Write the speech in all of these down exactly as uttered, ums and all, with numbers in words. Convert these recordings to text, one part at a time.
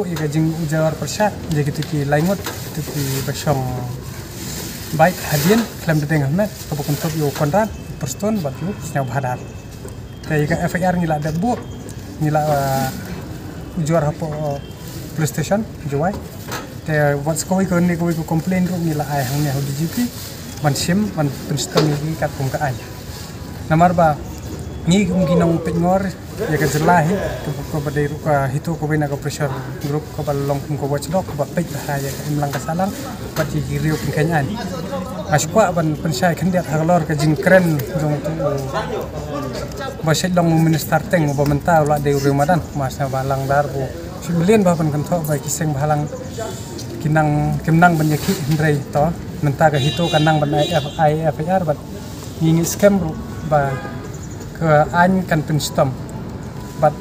Ïa ka jingujor pyrshah ïa kito ki lai ngut, kito kiba shong beit hadien khlem da deng ha met, kaba kynthup ïa u Conrad, u Prestone bad u Sniawbhalang. Te ïa ka F I R ngi la dep buh, ngi la, uh, ujor hapoh, uh, police station Jowai. Te wat sa kawei kane kawei ka complain ruh ngi la ai hangne ha u D G P ban shim, ban pynshitom ïa ki katkum ka aiñ. Namar ba ngi kum ki nongpeitngor ïa ka jylla hi, kaba dei ruh ka HITO kawei na ka pressure group kaba long kum ka watchdog kaba peit bha ïa ka imlang ka sahlang bad ïa ki riew pynkheiñ aiñ. Nga sngewkwah ban pynshai khyndiat halor ka jingkren jong uto uba shait long u minister Teng uba mynta u la dei u riew madan, ma sha ba langdar u shait mlien bha ban kynthoh ba ki seng bhalang ki nang, kim nang ban ïakhih, hynrei to mynta ka HITO ka nang ban ai F-, ai F I R bad ngi ngeit skhem ruh ba ka aiñ kan pynshitom. Bad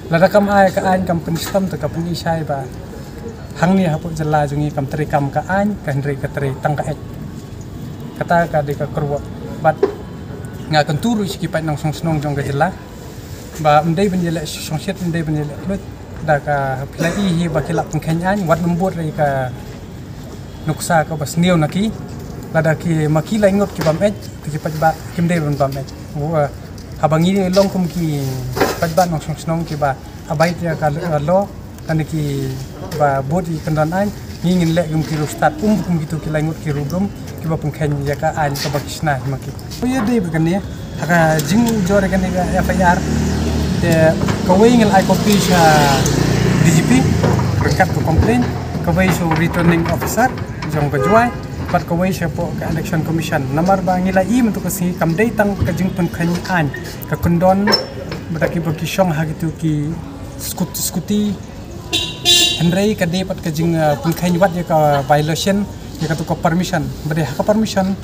lada kam ai, ka aiñ kam pynshitom te ka pyni shai ba hangne hapoh jylla jong ngi kam trei kam ka aiñ, ka hynrei ka trei tang ka eit. Kata ka dei ka kyrwoh. Bad nga kyntu ruh sha ki paid nongshong shnong jong ka jylla ba ym dei ban ïaleh shongshit, ym dei ban ïaleh khluit da ka, phi la i hi ba ki la pynkheiñ aiñ, wat nym bud ïa ka nuksa kaba sniew na ki. Lada ki, ma ki lai ngut ki bam eit, te ki paidbah kim dei ban bam eit. Wa, haba ngi long kum ki paidbah nongshong shnong kiba abide ïa ka law, kane kiba bud ïa ka kyndon aiñ, ngi ngin leh kum ki riewstad, um kum kito ki lai ngut ki riewdum kiba pynkheiñ ïa ka aiñ kaba ki shna hi ma ki. Ïa dei ba kane, ha ka jingujor ïa kane ka F I R, te kawei ngi la ai copy sha D G P ryngkat ka complaint, kawei sha u returning officer jong ka Jowai, bad kawei shapoh ka Election Commission. Namar ba ngi la i mynta ka sngi kam dei tang ka jingpynkheiñ aiñ, ka kyndon bad kiba ki shong ha kito ki scooty, scooty, hynrei ka dei pat ka jing, uh, pynkheiñ wat ïa ka violation ïa kato ka permission. Ba dei ha ka permission,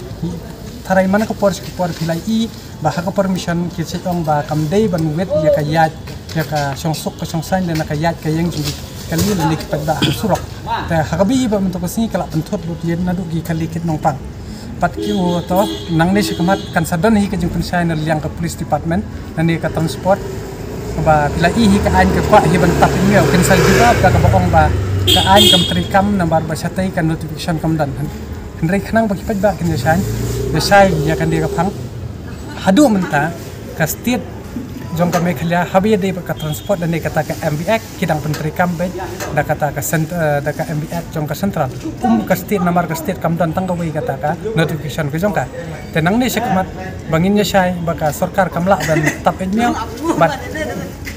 tharai man ka por sha ka por phi la i ba ha ka permission ki shait ong ba kam dei ban wit ïa ka ïaid, ïa ka shongsuk ka shongsaiñ lane ka ïaid ka ïeng jong ki kali lane ki paidbah ha surok. Te ha kaba i ba mynta ka sngi ka la pynthut lut ïa naduh ki kali kit nongpang. Bad ki u to, nangne shakhmat kan sa don hi ka jingpynshai na liang ka police department, nangne ka transport. Ba phi la i hi ka aiñ ka kwah hi ban tap email, kin sa jubab da kaba ong ba ka aiñ kam trei kam namar ba shatei ka notification kam don. Hynrei khnang ba ki paidbah kin ïa shai, ïa shai ïa kane ka phang. Haduh mynta ka state jong ka Meghalaya haba ïadei bad ka transport lane kata ka M V Act ki dang pyntreikam beit da kata ka cent-, eh, da ka M V Act jong ka central. Kum ka state namar ka state kam don tang kawei kata ka notification ka jong ka. Te nangne shakhmat ba ngin ïa shai ba ka sorkar kam lah ban tap email bad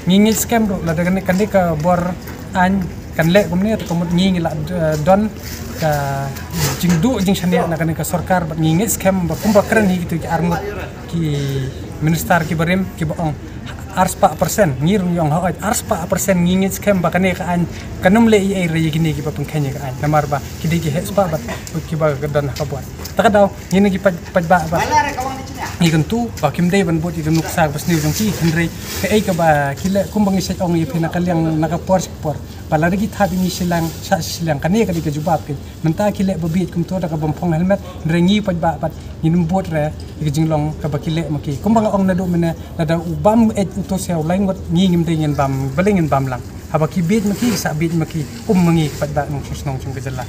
ngi ngeit skhem ruh lada kane, kane ka bor aiñ kan leh kumne te ka mut ngi ngi la, eh, don ka jingduh jingshaniah na kane ka sorkar bad ngi ngeit skhem ba kumba kren hi kito ki arngut ki minister kiba rim kiba ong arspah percent, ngi ruh ngi ong hooid arspah percent, ngi ngeit skhem ba kane ka aiñ kan ym leh ei ei re ïa kine kiba pynkheiñ ïa ka aiñ namar ba ki dei ki heh spah bad kiba ka don ha ka bor. Ta ka daw ngi na ki paid, paidbah ba ngi kyntu ba kim dei ban bud ïa ka nuksa ba sniew jong ki, hynrei kaei kaba ki leh kumba ngi shait ong ïa phi na ka liang na ka por sha ka por. Ba lada ki thap ïa ngi shiliang, shah shiliang, kane ka dei ka jubab ki. Mynta ki leh ba bieit kumto da ka bym phong helmet, hynrei ngi paidbah pat ngin ym bud re ïa ka jinglong kaba ki leh ma ki. Kumba nga ong naduh mynne, lada u bam eit uto siaw lai ngut, ngi ngim dei ngin bam, balei ngin bam lang. Haba ki bieit ma ki, sa bieit ma ki, um ma ngi paidbah nongshong shnong jong ka jylla.